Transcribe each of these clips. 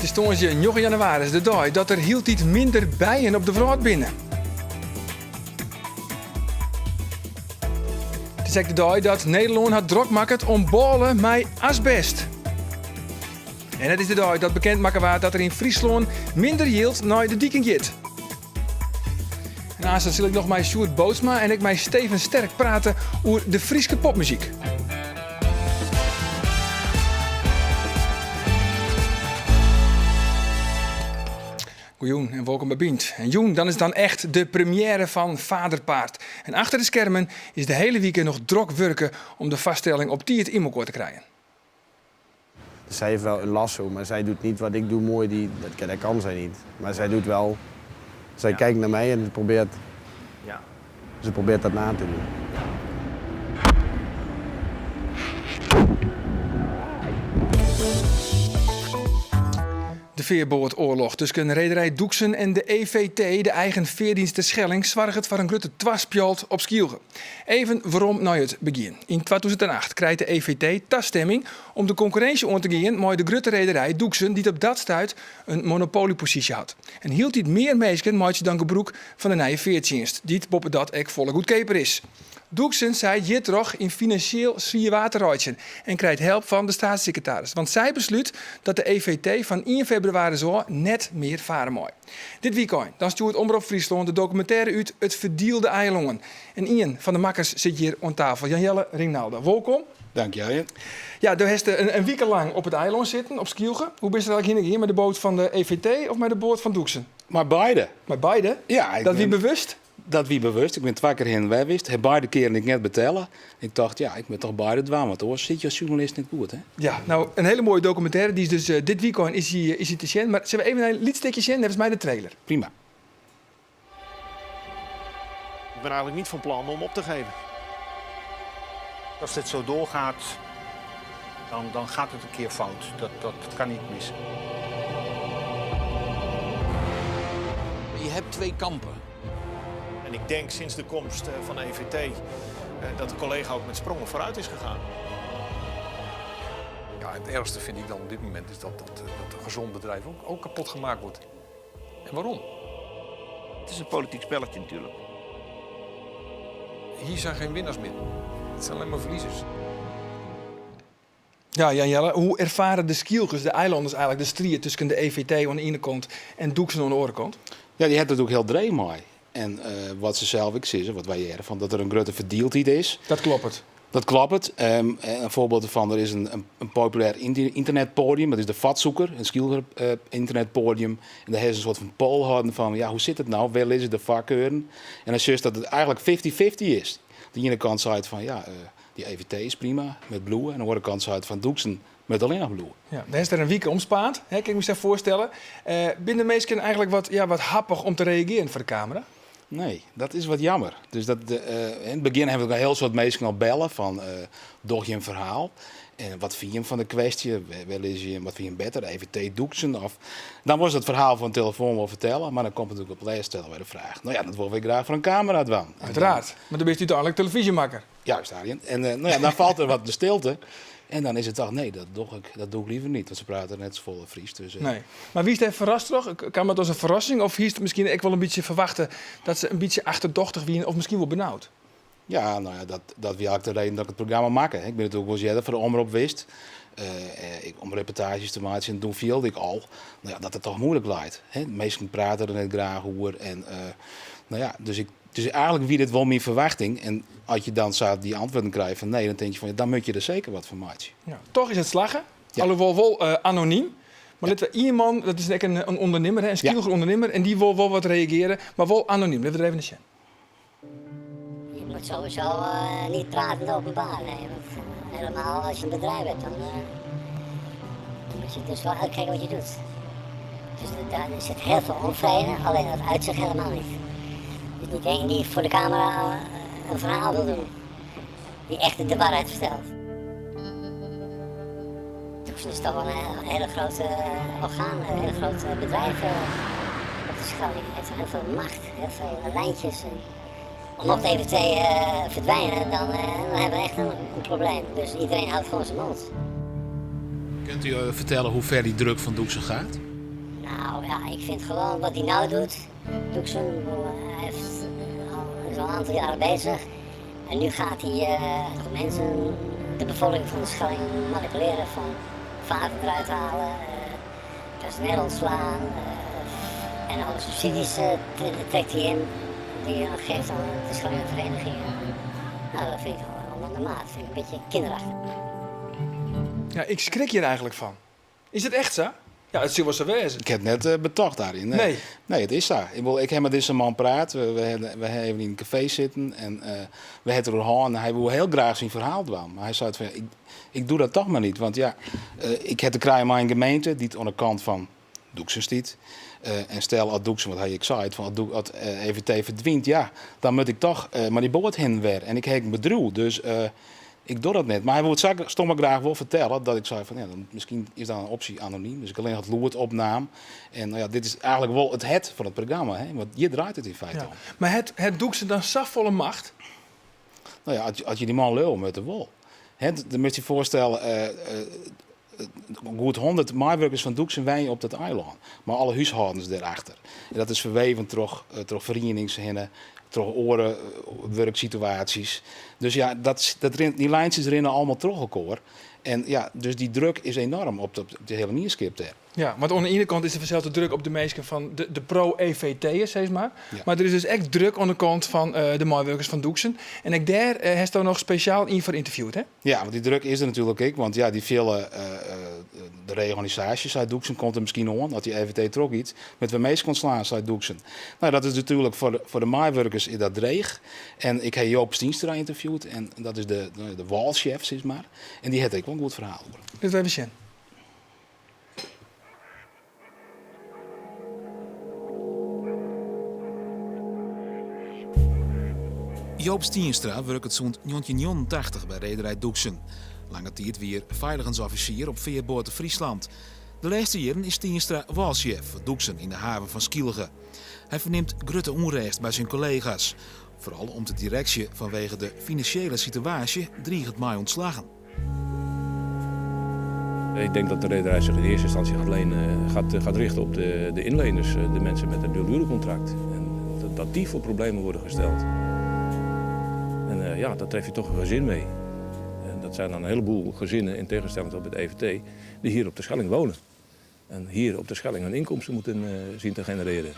It is tongersdei njoggen jannewaris, de dei dat der hieltyd minder bijen op de wrâld binne. It is ek de dei dat Nederlân har drok makket om bôle mei asbest. En it is de dei dat bekend makke waard dat der yn Fryslân minder jild nei de diken giet. En aanst sil ik noch mei Sjoerd Bootsma en ek mei Steven Sterk prate oer de Fryske popmuzyk. Goejûn en wolkom by Bynt. En jûn dan is dan echt de première fan Faderpaard. En achter de skermen is de hele wike noch drok wurke om de foarstelling op tiid yn elkoar te krijen. Zij heeft wel een lasso, maar zij doet niet wat ik doe mooi, die, dat, dat kan zij niet. Maar zij doet wel, zij kijkt naar mij en probeert, ja. ze probeert dat na te doen. De fearboatoarloch tusken rederij Doeksen en de EVT, de eigen feardienst Terschelling, soarget foar in grutte twaspjalt op Skylge. Even werom nei it begjin. Yn 2008 krijt de EVT tastimming om de konkurrinsje oan te gean mei de grutte rederij Doeksen dy't op dat stuit in monopolyposysje hat. En hieltyd mear minsken meitsje dan gebrûk fan de nije feartsjinst, dy't boppedat ek folle goedkeaper is. Doeksen seit hjirtroch yn finansjeel swier waar te reitsjen en krijt help fan de steatssekretaris, want sy beslút dat de EVT fan ien febrewaris ôf net mear fare mei. Dit wykein dan stjoert Omrop Fryslân de dokumintêre út It Ferdielde Eilân. En ien fan de makkers sit hjir oan tafel, Jan Jelle Ringnalda. Wolkom. Dank je. Ja, do hast in wike lang op it eilân sitten, op Skylge. Hoe bist der eigentlik hinne gien, mei de boat fan de EVT of mei de boat fan Doeksen? Mei beide. Mei beide? Ja. Dat wie bewust? Dat wie bewust. Ik bin twa kear hinne en wer west. Haw beide kearen ek net betelle. Ik tocht, ja, ik moat toch beide dwaan, want oars sit je as sjoernalist net goed, hè? Ja, no, in hiele moaie dokumintêre. Dy is dus dit wykein is hy, is hy te sjen. Mar sille we even in lyts stikje sjen, neffens my de trailer. Prima. Ik ben eigenlijk niet van plan om op te geven. Als dit zo doorgaat, dan, dan gaat het een keer fout. Dat, dat kan niet missen. Je hebt twee kampen. En ik denk sinds de komst eh, van de EVT eh, dat de collega ook met sprongen vooruit is gegaan. Ja, het ergste vind ik dan op dit moment is dat, dat, dat een gezond bedrijf ook, ook kapot gemaakt wordt. En waarom? Het is een politiek spelletje natuurlijk. Hier zijn geen winnaars meer. Het zijn alleen maar verliezers. Ja, Jan Jelle, hoe erfare de Skylgers, de eilanders eigenlijk, de striid tusken de EVT oan de iene kant en Doeksen oan de oare kant? Ja, dy hat it natuerlik hiel dreech mei. En uh, wat se sels ek sizze, wat wy hearre, fan dat der in grutte ferdieldheid is. Dat kloppet. Dat kloppet. Um, in foarbyld derfan, der is in, in, in populêr ynternetpoadium, dat is de Fatzoeker, in Skylger uh, ynternetpoadium. En dêr hawwe se in soart fan poll hâlden fan, ja, hoe sit it no? Wêr lizze de foarkeuren? En dan sjochst dat it eigentlik 50-50 is. De iene kant seit fan, ja, uh, dy EVT is prima, moat bliuwe. En de oare kant seit fan, Doeksen moat allinnich bliuwe. Ja, dêr is der in wike omspaand, hè, kin ik my sa foarstelle. Uh, binne de minsken eigentlik wat, ja, wat happich om te reagearjen foar de kamera? Nee, dat is wat jammer. Dus dat, uh, yn it begjin hawwe we in hiel soad minsken al belle fan uh, doch jim ferhaal. En wat fine jim fan de kwestje? Wêr lizze jim? Wat fine jim better? EVT Doeksen? Of, dan wolst it ferhaal fan de telefoan wol fertelle, mar dan komt natuerlik op lêste wer de fraach. No ja, dat wolle wy graach foar in kamera dwaan. Uiteraard, mar do bist úteinlik telefyzjemakker. Juist, Arjen. En uh, no ja, dan falt der wat de stilte. En dan is it toch, nee, dat doch ik, dat doch ik liever net. Want se prate net safolle Frysk. Dus, uh... Nee. Mar wiest dêr ferrast troch? Kaam dat as in ferrassing? Of hiest miskien ek wol in bytsje ferwachte dat se in bytsje achterdochtich wiene of miskien wol benaud? Ja, no ja, dat, dat wie eigentlik de reden dat ik it programma makke. Ik bin natuerlik wolris earder foar de Omrop west. Uh, ik, om reportaazjes te meitsjen. Doe fielde ik al no ja, dat it toch moeilik leit. Hè? Minsken prate der net graach oer. En, uh, no ja, dus ik Dus eigentlik wie dit wol myn ferwachting. En as je dan sa dy antwurden krije fan nee, dan tink je fan ja, dan moat je der seker wat fan meitsje. Ja, toch is it slagge, ja. alhoewol wol uh, anonym. Mar ja. litte we ien man, dat is ek in, in ûndernimmer, in Skylger ja. ûndernimmer, en dy wol wol wat reagearje, mar wol anonym. Litte we der even nei sjen. Je moet sowieso uh, niet praten in het openbaar, nee. Want uh, helemaal als je een bedrijf hebt, dan, uh, dan moet je dus wel uitkijken wat je doet. Dus daar zit heel veel onvrede, alleen dat uit zich helemaal niet. Dus niet één die voor de camera een verhaal wil doen, die echt de waarheid vertelt. Doeksen is toch wel een hele grote orgaan, een hele grote bedrijf op de Schelling. Het heeft heel veel macht, heel veel lijntjes. En mocht de EVT uh, verdwijnen, dan, uh, dan hebben we echt een, een probleem. Dus iedereen houdt gewoon zijn mond. Kunt u vertellen hoe ver die druk van Doeksen gaat? Nou ja, ik vind gewoon wat hij nou doet. Doeksen, hij heeft, is al een aantal jaren bezig. En nu gaat hij mensen, de bevolking van de Schelling manipuleren van vaten eruit halen, personeel ontslaan en alle subsidies trekt hij in die hij dan geeft aan de Schellinger verenigingen. Nou, dat vind ik allemaal de maat. Dat vind ik een beetje kinderachtig. Ja, ik schrik hier eigenlijk van. Is het echt zo? Ja, het zal wel zo wezen. Ik heb net betocht daarin. Nee. Nee. Nee, het is zo. Ik bedoel, ik heb met deze man praat. We hebben even in een café zitten en we hebben er al en hij wil heel graag zijn verhaal doen. Maar hij zei van, ja, ik doe dat toch maar niet. Want ik heb de kraai mijn gemeente die het aan de kant van Doeksen stiet. En stel als Doeksen, wat hij ik zei, van als Doek, als EVT verdwijnt, ja, dan moet ik toch maar die boot heen weer. En ik heb een bedroe, dus ik doe dat net. Maar hij wil het stomme graag wel vertellen dat ik zei van, ja, dan, misschien is dat een optie anoniem. Dus ik alleen had Loert opnam. En dit is eigenlijk wel het het van het programma, hè? Want hier draait het in feite om. Maar het Doeksen dan volle macht? Nou ja, als je die man lul met de wol. Hè, dan moet je je voorstellen, goed 100 medewerkers van Doeksen wij op dat eiland. Maar alle huishoudens daarachter. En dat is verweven door verenigingen, door oren werksituaties. Dus ja, dat, dat rin-, die lijntjes rennen allemaal terug elkaar. En ja, dus die druk is enorm op de hele nierskip daar. Ja, want aan de ene kant is er vanzelf de druk op de meesten van de pro-E V T'ers, zeg maar. Maar er is dus echt druk aan de kant van de medewerkers van Doeksen. En ik daar heeft er nog speciaal in voor interviewd, hè? Ja, want die druk is er natuurlijk ook. Want ja, die vele de reorganisaties uit Doeksen komt er misschien aan, dat die EVT trok iets. Met we meest kon slaan, zei Doeksen. Nou, dat is natuurlijk voor de medewerkers is dat dreig. En ik heb Joop Stienstra interviewd. En dat is de walchef, zeg maar. En die had ik wel een goed verhaal over. Dit even zien. Joop Stienstra werkt zo'n 1989 bij Rederij Doeksen. Lange tijd weer veiligheidsofficier op veerboot Friesland. De laatste jaren is Stienstra walchef voor Doeksen in de haven van Skylge. Hij verneemt grote onrecht bij zijn collega's. Vooral om de directie vanwege de financiële situatie dreigt mij ontslagen. Ik denk dat de rederij zich in eerste instantie gaat richten op de inleners, de mensen met een duurhuurcontract. En dat die voor problemen worden gesteld. En daar tref je toch een gezin mee. En dat zijn dan een heleboel gezinnen, in tegenstelling tot het EVT, die hier op de Schelling wonen. En hier op de Schelling hun inkomsten moeten zien te genereren.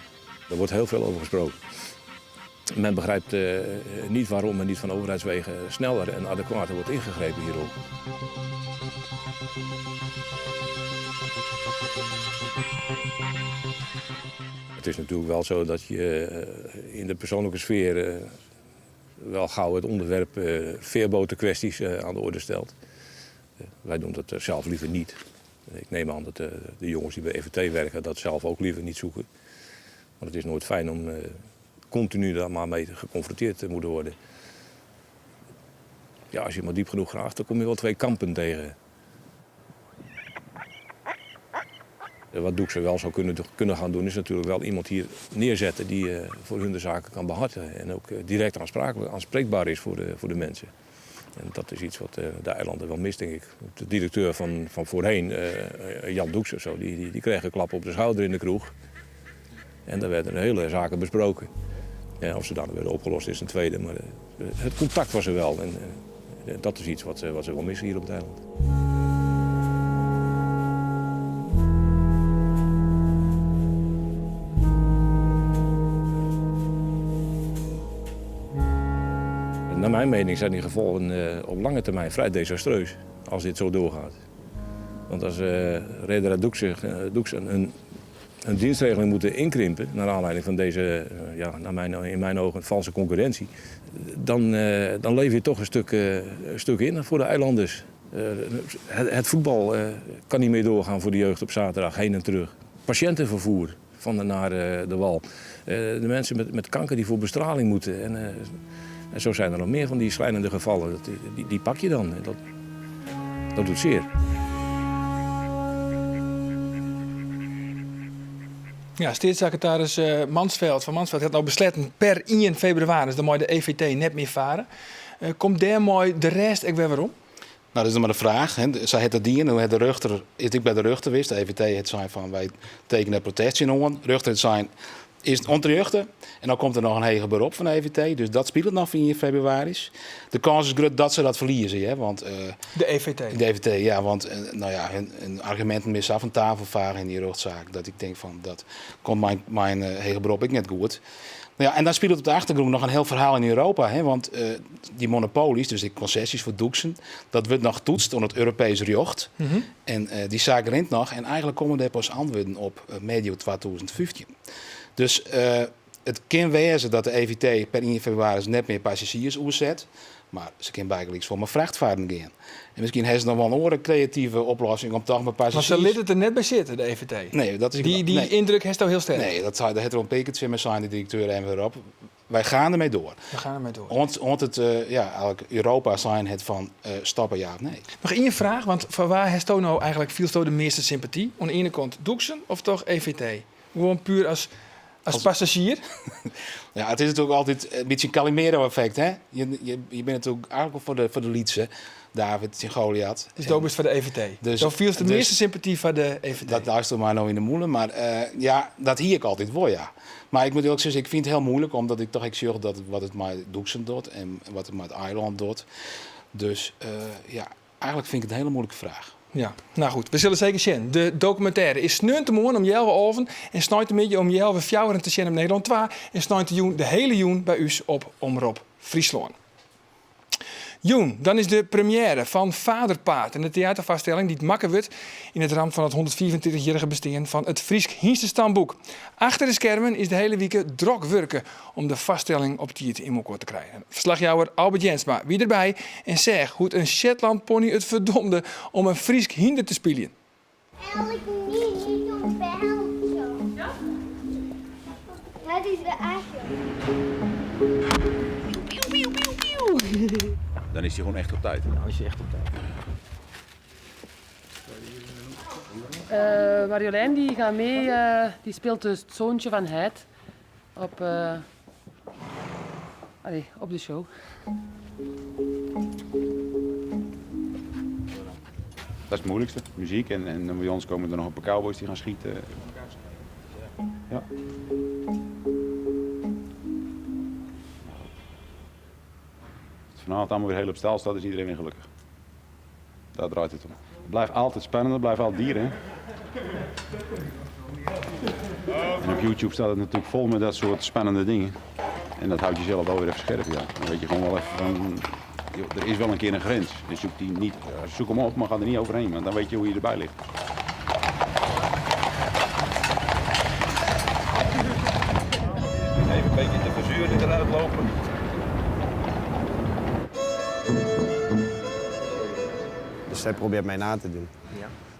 Daar wordt heel veel over gesproken. Men begrijpt niet waarom er niet van overheidswegen sneller en adequater wordt ingegrepen hierop. Het is natuurlijk wel zo dat je in de persoonlijke sfeer wel gauw het onderwerp veerbotenkwesties aan de orde stelt. Wij doen dat zelf liever niet. Ik neem aan dat de jongens die bij EVT werken dat zelf ook liever niet zoeken. Want het is nooit fijn om continu daar maar mee geconfronteerd te moeten worden. Ja, als je maar diep genoeg graaft, dan kom je wel twee kampen tegen. Wat Doeksen wel zou kunnen gaan doen, is natuurlijk wel iemand hier neerzetten die voor hun de zaken kan behartigen. En ook direct aanspreekbaar is voor de mensen. En dat is iets wat de eilanden wel mist, denk ik. De directeur van voorheen, Jan Doeksen of zo, die kreeg een klap op de schouder in de kroeg. En daar werden hele zaken besproken. Ja, of ze daarna werden opgelost is een tweede, maar het contact was er wel. En dat is iets wat ze wel missen hier op het eiland. Naar mijn mening zijn die gevolgen op lange termijn vrij desastreus als dit zo doorgaat. Want als Rederij Doeksen hun dienstregeling moeten inkrimpen, naar aanleiding van deze in mijn ogen valse concurrentie, dan lever je toch een stuk in voor de eilanders. Het voetbal kan niet meer doorgaan voor de jeugd op zaterdag, heen en terug. Patiëntenvervoer van en naar de wal. De mensen met kanker die voor bestraling moeten. En zo zijn er nog meer van die schrijnende gevallen. Die pak je dan. Dat doet zeer. Ja, staatssecretaris Mansveld van Mansveld had nou besloten per 1 februari, dus dan moet de EVT net meer varen. Komt daar mooi de rest ik weer waarom? dat is noch mar de fraach. Hè. Sy hat dat dien. No hat de rjochter, is ek by de rjochter west. De EVT hat sein fan wy tekenje protest tsjin oan. Rjochter hat sein is ûnterjochte. En dan komt der noch in heger berop fan de EVT. Dus dat spilet noch foar ien febrewaris. De kâns is grut dat se dat ferlieze. Hè, want, De EVT? De EVT, ja. Want no ja, hun arguminten binne sa fan tafel fage yn dy rjochtsaak dat ik tink fan dat komt mei in heger berop ek net goed. No ja, en dan spilet op de achtergrûn noch in hiel ferhaal yn Europa. Hè, want dy monopolies, dus dy konsesjes foar Doeksen, dat wurdt noch toetst oan it Europeesk rjocht. En dy saak rint noch en eigenlik komme dêr pas antwurden op medio 2015. Dus it kin wêze dat de EVT per ien febrewaris net mear passazjiers oerset, mar se kin bygelyks wol mei frachtfarren gean. En miskien ha se noch wol in oare kreative oplossing om toch mei passazjiers... Mar se litte it der net by sitte, de EVT? Nee, dat is... Dy yndruk hasto hiel sterk? Nee, dat sei, dat hat er al in pear kear tsjin my sein, de direkteur en wer op. Wy gean dermei door. We gaan ermee door. Oant it, ja, eigenlik Europa sein hat fan stoppe ja of nee. Noch ien fraach, want foar wa hasto no eigenlik, fielsto de measte sympaty? Oan de iene kant Doeksen of toch EVT? Gewoan puer as passazjier? Ja, it is natuerlik altyd in bytsje in Calimero-effekt, hè? Je binne natuerlik eigenlik wol foar de lytse David tsjin Goliath. Dus do bist foar de EVT? Dus, do fielst de dus measte sympaty foar de EVT? Dat luister my no yn de mûle, mar ja, dat hie ik altyd wol, ja. Mar ik moat earlik sizze, ik fyn it hiel muoilik, omdat ik toch ek sjoch dat wat it mei Doeksen docht en wat it mei it eilân docht. Dus ja, eigenlik fyn ik it in hiele muoilike fraach. Ja, no goed, we sille seker sjen. De dokumintêre is sneontemoarn om healwei alven en sneintemiddei om healwei fjouweren te sjen op Nederlân 2 en sneintejûn de hiele jûn by ús op Omrop Fryslân. Jûn, dan is de premiêre fan Faderpaard en de teaterfoarstelling dy't makke wurdt yn it ramt fan it 135-jierrige bestean fan it Frysk Hynstestamboek. Achter de skermen is de hiele wike drok wurke om de foarstelling op tiid yn elkoar te krijen. Ferslachjouwer Albert Jensma wie derby en seach hoe't in Shetland pony it ferdomde om in Frysk hynder te spyljen. Dan is hij gewoon echt op tijd. Dan is hij echt op tijd. Marjolein die gaat mee, die speelt dus het zoontje van Heid op, allez, op de show. Dat is het moeilijkste, muziek. En dan bij ons komen er nog een paar cowboys die gaan schieten. Ja. Als het vanavond allemaal weer heel op stel staat, is iedereen weer gelukkig. Daar draait het om. Het blijft altijd spannend, het blijft altijd dieren. En op YouTube staat het natuurlijk vol met dat soort spannende dingen. En dat houdt jezelf wel weer even scherp, ja. Dan weet je gewoon wel even van, joh, er is wel een keer een grens. Dus zoek die niet, zoek hem op, maar ga er niet overheen, want dan weet je hoe je erbij ligt. Even een beetje de verzuring eruit lopen. Dus zij probeert mij na te doen.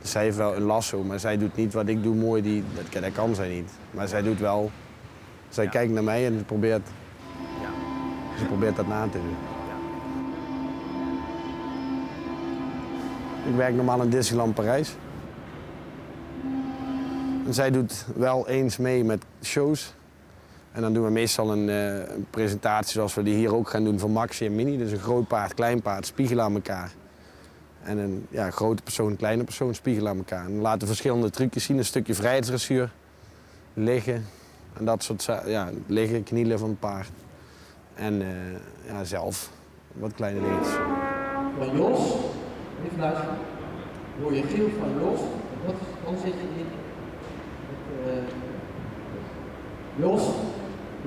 Dus zij heeft wel een lasso, maar zij doet niet wat ik doe mooi. Dat kan zij niet. Maar zij doet wel... Zij kijkt naar mij en ze probeert dat na te doen. Ik werk normaal in Disneyland Parijs. En zij doet wel eens mee met shows. En dan doen we meestal een presentatie zoals we die hier ook gaan doen van Maxi en Mini. Dus een groot paard, klein paard, spiegelen aan elkaar. En een grote persoon, kleine persoon spiegelen aan elkaar. En dan laten we verschillende trucjes zien. Een stukje vrijheidsdressuur, liggen en dat soort ja, liggen, knielen van het paard. En zelf wat kleine dingetjes. Van Jos, even luisteren. Hoor je gil van Jos, dan zit je in het Jos,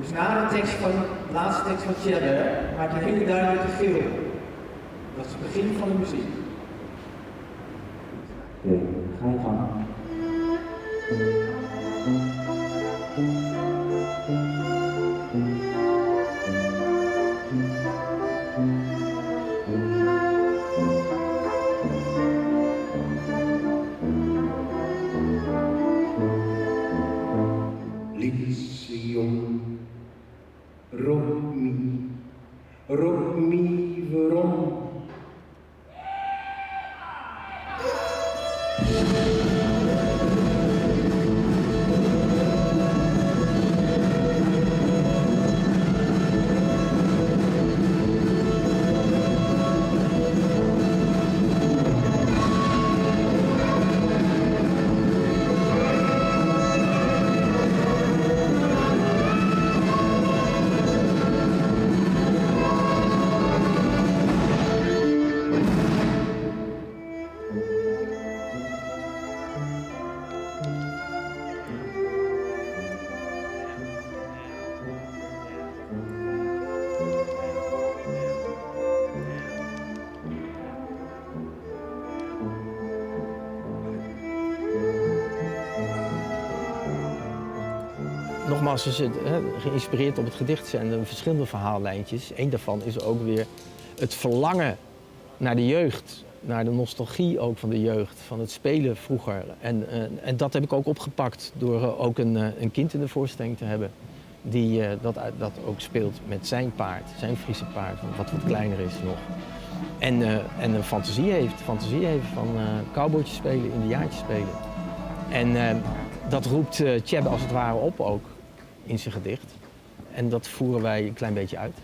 dus na de tekst van, de laatste tekst van Tjebbe, maak je een hele duidelijke gil. Dat is het begin van de muziek. Oké, ga je gang. Lytse jong, rop my, rop my werom. Nogmaals, is het, hè, geïnspireerd op het gedicht zijn er verschillende verhaallijntjes. Eén daarvan is ook weer het verlangen naar de jeugd. Naar de nostalgie ook van de jeugd, van het spelen vroeger. En dat heb ik ook opgepakt door ook een kind in de voorstelling te hebben. Die dat ook speelt met zijn paard, zijn Friese paard, wat wat kleiner is nog. En een fantasie heeft, fantasie heeft van cowboytjes spelen, indiaantjes spelen. En dat roept Tjebbe als het ware op ook in zijn gedicht. En dat voeren wij een klein beetje uit.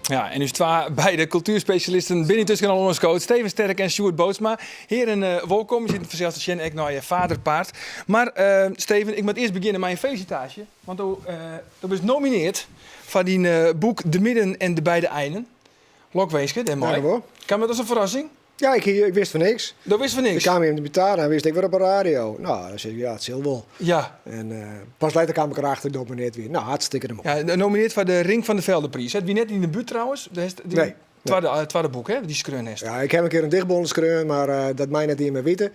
Ja, en dus twa bij de cultuurspecialisten binnen tussen al ons coach Steven Sterk en Sjoerd Bootsma. Heren, welkom. Je zit vanzelf te zien, ik naar je vaderpaard. Maar Steven, ik moet eerst beginnen met een felicitatie. Want u bent genomineerd voor die boek De Midden en de Beide Einden. Lokweeske, dat mooi. Ja, hoor. Kwam dat als een verrassing? Ja, ik wist van niks. Dat wist van niks? Ik kwam hier in de betaal en wist ik weer op de radio. Nou, dan zeg ik, ja, het zal wel. En pas later kwam ik erachter, genomineerd weer. Nou, hartstikke mooi. Ja, genomineerd voor de Ring van de Veldenprijs. Het wie net in de buurt trouwens. Dat is die Nee, nee. tweede boek, hè, die skreun is. Ja, ik heb een keer een dichtbundel skreun, maar dat mij net niet meer weten.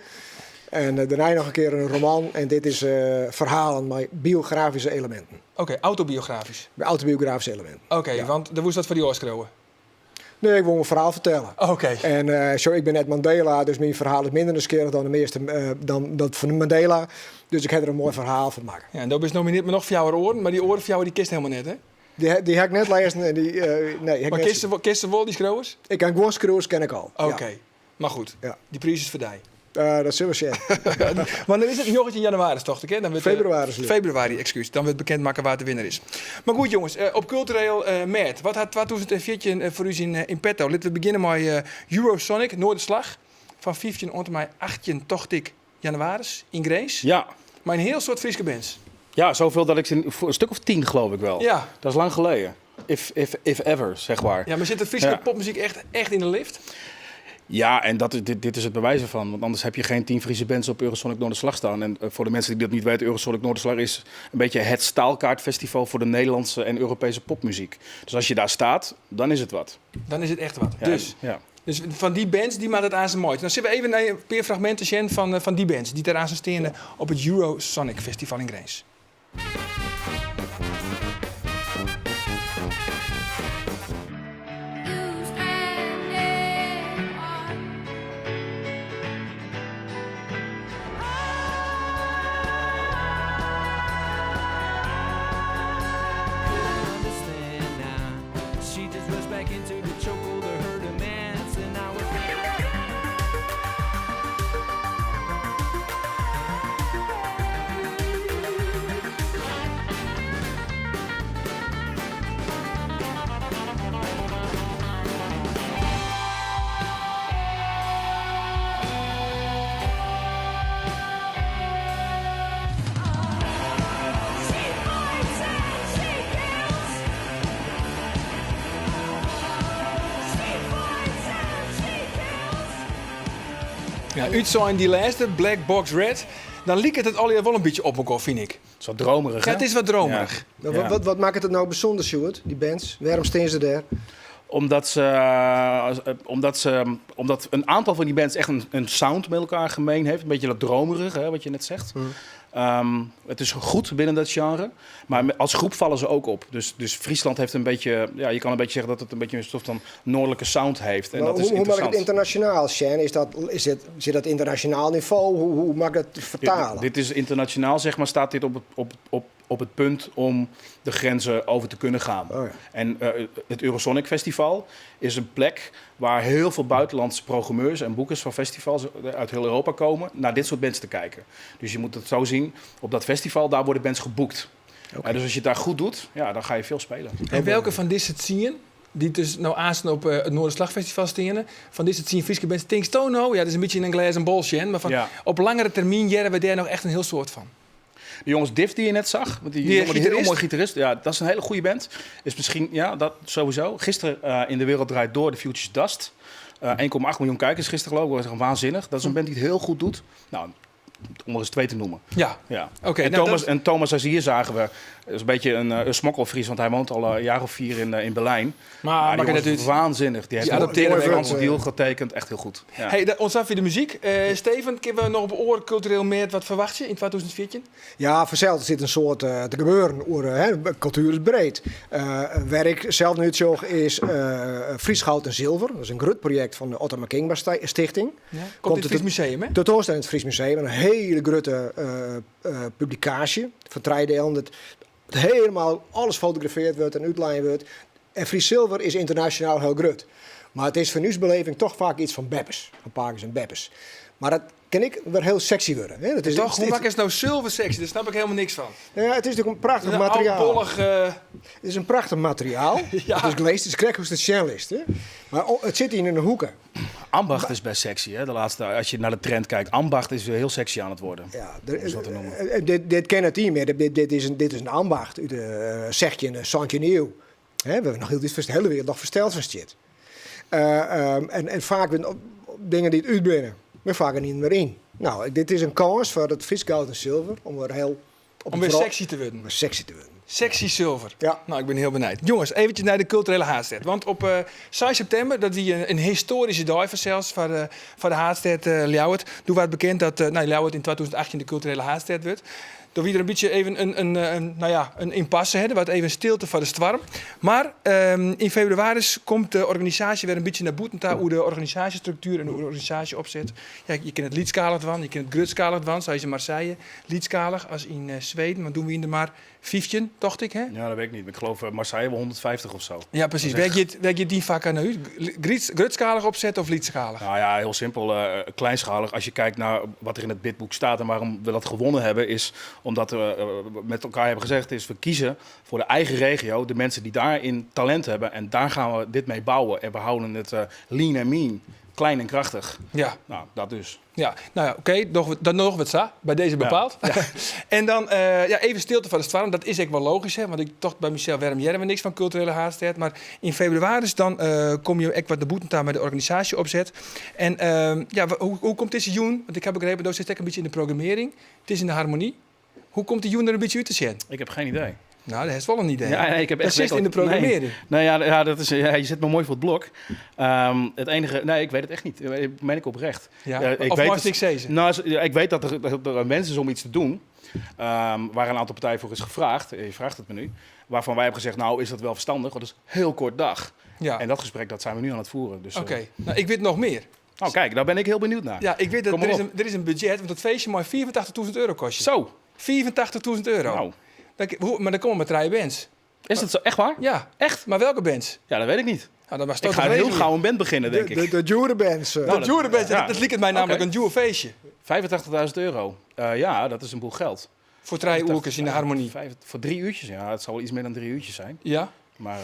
En daarna nog een keer een roman. En dit is verhalen met biografische elementen. Oké, autobiografisch. Met autobiografische elementen. Oké, Ja. want er moest wat voor die oorschreeuwen. Nee, ik wil mijn verhaal vertellen. Oké. En zo, ik ben net Mandela, dus mijn verhaal is minder nieuwsgierig dan de meeste, dan dat van Mandela. Dus ik heb er een mooi verhaal van maken. Ja, en dat is nomineerd me nog voor jouw oren, maar die oren voor jou die kist helemaal net, hè? Die heb ik net lezen en die nee, heb ik Maar net kisten wel die schreeuwers? Ik kan gewoon schreeuwers, ken ik al. Ja. Oké, maar goed. Ja. Die prijs is voor die. Dat zullen we zien. Maar dan is het nog in januari, toch? Hè? Dan wordt Februari is het. Februari, excuus. Dan wordt bekend maken waar de winnaar is. Maar goed, jongens, op cultureel met. Wat had 2014 voor u in petto? Laten we beginnen met Eurosonic, Noorderslag. Van 15 tot en met 18, tocht ik, januari in Grace. Ja. Maar een heel soort Friese bands. Ja, zoveel dat ik ze voor een stuk of 10 geloof ik wel. Ja. Dat is lang geleden. If ever, zeg maar. Ja, maar zit de Friese Ja. popmuziek echt in de lift? Ja, en dit is het bewijs ervan. Want anders heb je geen 10 Friese bands op Eurosonic Noorderslag staan. En voor de mensen die dat niet weten, Eurosonic Noorderslag is een beetje het staalkaartfestival voor de Nederlandse en Europese popmuziek. Dus als je daar staat, dan is het wat. Dan is het echt wat. Ja, ja. Dus van die bands, die maakt het aan zijn mooi. Dan zitten we even naar een paar fragmenten zien van die bands die daar aan zijn staan op het Eurosonic Festival in Grins. Ja, uitzijn die laatste, Black Box Red, dan liep het al wel een beetje op elkaar, vind ik. Het is wat dromerig, Ja, hè? het is wat dromerig. Ja. Maar wat maakt het nou bijzonder, Sjoerd, die bands? Waarom staan ze daar? Omdat een aantal van die bands echt een sound met elkaar gemeen heeft. Een beetje dat dromerige, hè, wat je net zegt. Het is goed binnen dat genre, maar als groep vallen ze ook op. Dus Friesland heeft een beetje, ja, je kan een beetje zeggen dat het een beetje een soort van noordelijke sound heeft. En Maar dat is hoe maak ik het interessant. internationaal, Sjen? Zit dat internationaal niveau? Hoe mag ik dat vertalen? Dit is internationaal, zeg maar, staat dit op het punt om de grenzen over te kunnen gaan. En het Eurosonic Festival is een plek waar heel veel buitenlandse programmeurs en boekers van festivals uit heel Europa komen naar dit soort bands te kijken. Dus je moet het zo zien, op dat festival, daar worden bands geboekt. Dus als je het daar goed doet, dan ga je veel spelen. En welke van deze 10, die dus nou aanstaan op het Noorderslagfestival stenen, van deze 10 Friese bands, Think Stone, nou, ja, dat is een beetje een glazen bol, Sjen, maar van op langere termijn jaren we daar nog echt een heel soort van. De jongens Diff die je net zag, want die Die jongen, die heel gitarist? mooi gitarist, ja, dat is een hele goede band. Is misschien, ja, dat sowieso. Gisteren in De Wereld Draait Door, The Future's Dust. 1,8 miljoen kijkers gisteren geloof ik. Dat is echt waanzinnig. Dat is een band die het heel goed doet. Nou, om er eens twee te noemen. Ja. Oké, en, nou, Thomas, dat- en Thomas Azier zagen we. Dat is een beetje een, een smokkelfries, want hij woont al een jaar of vier in Berlijn. Maar die maakt jongen het is uit. waanzinnig. Die heeft Die een adapteren mooie we Franse wel. deal getekend. Echt heel goed. Ja. Hey, ons af weer de muziek. Steven, kunnen we nog op oor cultureel meer wat verwacht je in 2014? Ja, vanzelf zit een soort te gebeuren. Oer, hè, cultuur is breed. Waar ik zelf nu zocht is Fries Goud en Zilver. Dat is een groot project van de Otto Kingma Stichting. Ja. Komt in het Fries Museum, hè? Tentoonstelling in het Fries Museum. Een hele grote publicatie van drie delen. Dat het helemaal alles fotografeerd wordt en uitlijnd wordt. En Fries Zilver is internationaal heel groot. Maar het is voor beleving toch vaak iets van beppes. Van pakers en beppes. Maar dat kan ik weer heel sexy worden. Hè? Dat is, Toch, hoe het, maak is nou zilver sexy? Daar snap ik helemaal niks van. nou ja, het is natuurlijk een prachtig Een materiaal. oudbollig, Het is een prachtig materiaal. Ja. Het is gelezen, het is krek hoe het shell is. Hè? Maar het zit hier in de hoeken. Ambacht is best sexy, hè? De laatste, als je naar de trend kijkt. Ambacht is weer heel sexy aan het worden. Ja, Om het zo te noemen. Dit ken het niet meer. Dit is een ambacht uit de 16e, 17e eeuw. Hè, we hebben nog heel dit de hele wereld nog versteld van shit. En vaak dingen die het uitbrengen, maar vaak er niet meer in. Nou, dit is een kans voor het Fries goud en zilver om weer heel op Om het weer vooral- sexy te worden. Om weer sexy te worden. Sexy zilver. Ja. Nou, ik ben heel benieuwd. Jongens, eventjes naar de culturele haatstad. Want op 6 september, dat wie een historische dag zelfs voor de haatstad Ljouwert. Toen werd bekend dat Ljouwert in 2018 de culturele haatstad werd. Door wie er een beetje even een impasse hadden, wat even stilte van de stwarm. Maar in februari komt de organisatie weer een beetje naar boeten daar hoe de organisatiestructuur en hoe de organisatie opzet. Ja, je kent het Liedskalig van, je kent het Grutskalig van, zoals in Marseille. Liedskalig als in Zweden, maar doen we in de maar 15, dacht ik, hè? Ja, dat weet ik niet. Ik geloof Marseille wel 150 of zo. Ja, precies. Dat is Werk je die vaak aan u? Grutskalig opzetten of Liedskalig? Nou ja, heel simpel. Kleinschalig. Als je kijkt naar wat er in het bidboek staat en waarom we dat gewonnen hebben, is omdat we met elkaar hebben gezegd, is we kiezen voor de eigen regio, de mensen die daarin talent hebben. En daar gaan we dit mee bouwen. En we houden het lean en mean. Klein en krachtig. Nou, dat dus. Ja, nou ja, oké, nog, dan nog wat za, bij deze bepaald. En dan even stilte van de stwarm, dat is ook wel logisch, hè, want ik tocht bij Michel Werm Jerme niks van culturele haatstad. Maar in februari dan kom je ook wat de boete daar met de organisatie opzet. En hoe komt deze jong? Want ik heb begrepen, dat zit ook een beetje in de programmering. Het is in de harmonie. Hoe komt die jong er een beetje uit te zien? Ik heb geen idee. Nou, dat is wel een idee. Ja, nee, ik heb Dat echt zit in de werkelijk- programmering. Nee. Nee, ja, ja, dat is, ja, je zit me mooi voor het blok. Het enige, nee, ik weet het echt niet. Dat meen ik oprecht. Ja, Ja, ik of weet was het ik zezen? Nou, ja, ik weet dat er een wens is om iets te doen. Waar een aantal partijen voor is gevraagd. Je vraagt het me nu. Waarvan wij hebben gezegd, nou is dat wel verstandig, want dat is heel kort dag. En dat gesprek dat zijn we nu aan het voeren. Dus, Oké, nou, ik weet nog meer. Oh, kijk, daar ben ik heel benieuwd naar. Ja, ik weet dat Kom maar op. er is een budget, want dat feestje maar 84.000 euro kost je. Zo. 84.000 euro. Nou. Maar dan komen maar drie bands. Is dat zo? Echt waar? Ja. Echt? Maar welke bands? Ja, dat weet ik niet. Nou, dan was Ik het ga toch heel regelen. gauw een band beginnen, denk ik. De Jure bands. Nou, De dat Jure bands, ja. dat liep het mij namelijk Oké. een Jure feestje. 85.000 euro. Ja, dat is een boel geld. Voor drie uurtjes in de harmonie. Voor 3 uurtjes, ja. Het zal wel iets meer dan 3 uurtjes zijn. Ja. Maar,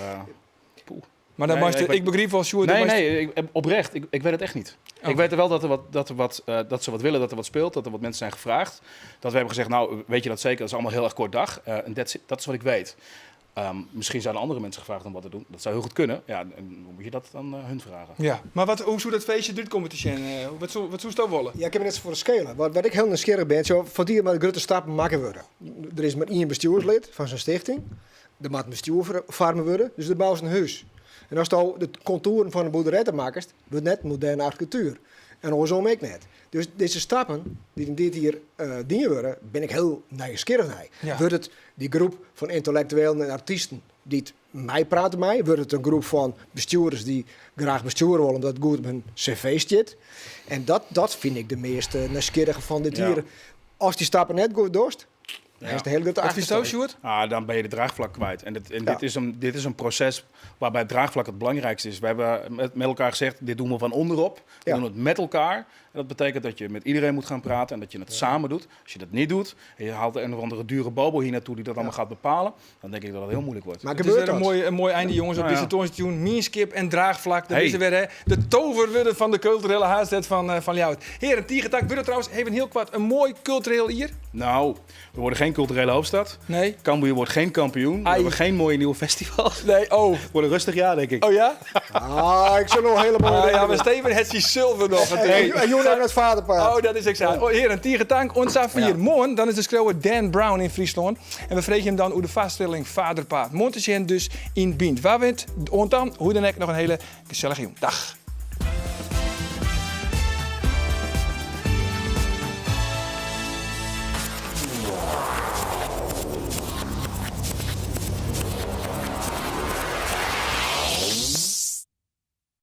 poeh. Maar dan Nee, was de, ik weet ik begreep wel, Sjoerd, Nee, dan was nee, oprecht. Ik weet het echt niet. Oké. Ik weet wel dat er wat, dat er wat, dat ze wat willen, dat er wat speelt, dat er wat mensen zijn gevraagd. Dat we hebben gezegd, nou, weet je dat zeker? Dat is allemaal heel erg kort dag. En that's it, dat is wat ik weet. Misschien zijn er andere mensen gevraagd om wat te doen. Dat zou heel goed kunnen. Ja, en dan moet je dat dan hun vragen. Ja, maar hoe zou dat feestje eruit komen te zien? Wat zou het willen? Ja, ik heb net voor de schelen. Wat ik heel nieuwsgierig ben, zo, van die maar grote stappen maken worden. Er is maar één bestuurslid van zijn stichting. Er moet een bestuur vormen worden, dus er bouwt een huis. En als je de contouren van de boerderij te maken, wordt net moderne architectuur. En andersom ook net. Dus deze stappen die in dit hier dienen worden, ben ik heel nieuwsgierig naar. Wordt het die groep van intellectuelen en artiesten die het mij praten mij? Wordt het een groep van bestuurders die graag besturen willen omdat het goed op hun cv zit? En dat vind ik de meest nieuwsgierige van dit hier. Als die stappen net goed dorst, dan is het een hele grote Wat vind je zo, achterstand. Sjoerd? Ah, dan ben je de draagvlak kwijt. En dit is een proces waarbij het draagvlak het belangrijkste is. We hebben met elkaar gezegd, dit doen we van onderop. We doen het met elkaar. En dat betekent dat je met iedereen moet gaan praten en dat je het samen doet. Als je dat niet doet en je haalt een of andere dure bobo hier naartoe die dat allemaal gaat bepalen, dan denk ik dat het heel moeilijk wordt. Maar Het is gebeurt weer dat? een mooi einde, jongens, op deze toonstune. Meanskip en draagvlak. Dat Hey. is er weer, hè? De toverwoorden van de culturele haatstad van Ljouwert. Heren, Tiegetank, willen trouwens even heel kwart een mooi cultureel hier? Nou, we worden geen geen culturele hoofdstad. Nee. Cambuur wordt geen kampioen. We hebben geen mooie nieuwe festivals. Nee, oh. Wordt een rustig jaar, denk ik. Oh ja? Ah, ik zal nog helemaal. Ah, ja, maar Steven het zijn zilver nog. En, en Joen het vaderpaard. Oh, dat is exact. Oh, heren, tige tank. Ons vier. Morgen, dan is de schreeuwer Dan Brown in Friesland. En we vragen hem dan hoe de vaststelling vaderpaard. Morgen te zien dus in Bient. Waar wint? Want dan, hoe dan ook, nog een hele gezellige jong. Dag.